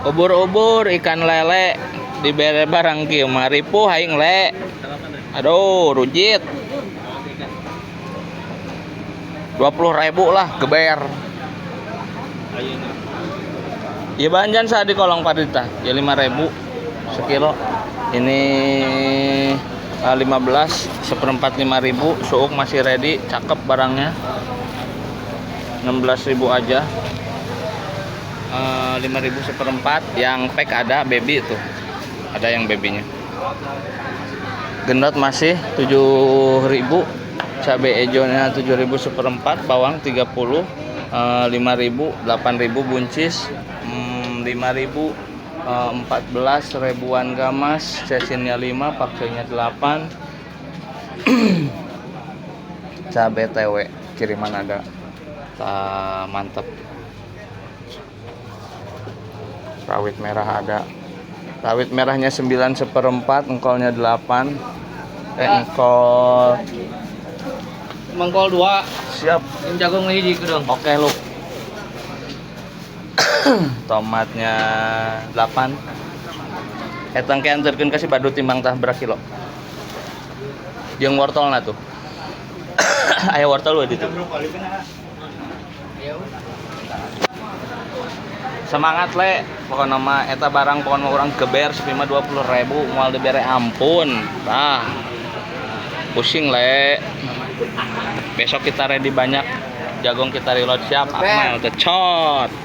Ubur-ubur ikan lele dibere barang kieu mah ripuh aing le. Aduh, rujit. 20.000 lah geber. Ya banjan sa di kolong parita. Ya 5.000 sekilo. Ini 15 seperempat 5.000, suuk masih ready, cakep barangnya. 16.000 aja. 5.000 seperempat, yang pack ada baby itu. Ada yang babynya. Gendot masih 7.000, cabai hijaunya 7.000 seperempat, bawang 30, 5.000, 8.000 buncis, 5.000, 14 ribuan gamas, cecinnya 5, pakcoynya 8. Cabai TW kiriman ada. Mantep. Rawit merah ada. Rawit merahnya 9 seperempat, engkolnya 8. Engkol. Mengkol 2. Siap. Yang jagung hiji kedong. Oke, lu. Tomatnya 8. Eta engke anterkeun ka si Badut timbang tah berapa kilo. Jeung wortelna tuh. Aya wortel we ditu. Semangat le, pokokna mah eta barang pokokna mah urang geber sepi mah 20.000 moal dibere ampun. Tah. Pusing le. Besok kita ready banyak. Jagung kita reload siap. Akmal tecot.